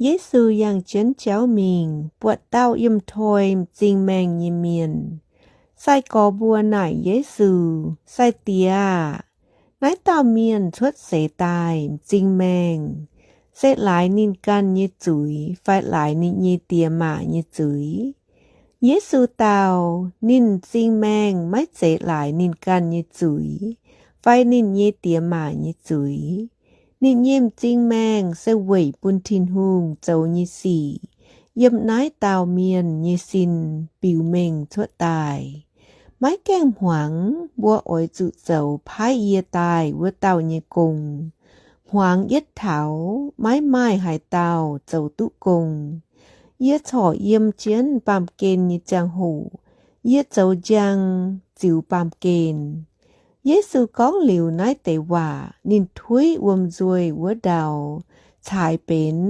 Yesu yangh jienv jauv mingh, buatc dauh yiem toi m'zing maengh nyei mienh. Sai-gorx mbuo naaic Yesu, Sai-Diex aah! Naaiv dauh mienh cuotv seix daaih m'zing maengh, se laaix ninh ganh nyei zuiz fai laaix ninh nyei diex maac nyei zuiz? Yesu dau, Ninh m'zing maengh maiv zeiz laaix ninh ganh nyei zuiz fai ninh nyei diex maac nyei zuiz. Ninh nyei m'zing maengh se weic bun Tin-Hungh zoux nyei sic yiem naaiv dauh mienh nyei sin biux mengh cuotv daaih. Maiv gaengh hmuangx mbuo oix zuqc zoux paaiv yie daaih wuov dauh nyei gong. Hmuangx yietv taux maiv maaih haaix dauh zoux duqv gong. Yie corc yiem jienv baamh gen nyei ziangh hoc yie zoux njang ziux baamh gen. Yesu gorngv liuz naaiv deix waac, ninh tuiv wuom-nzuih wuov ndau caaix benx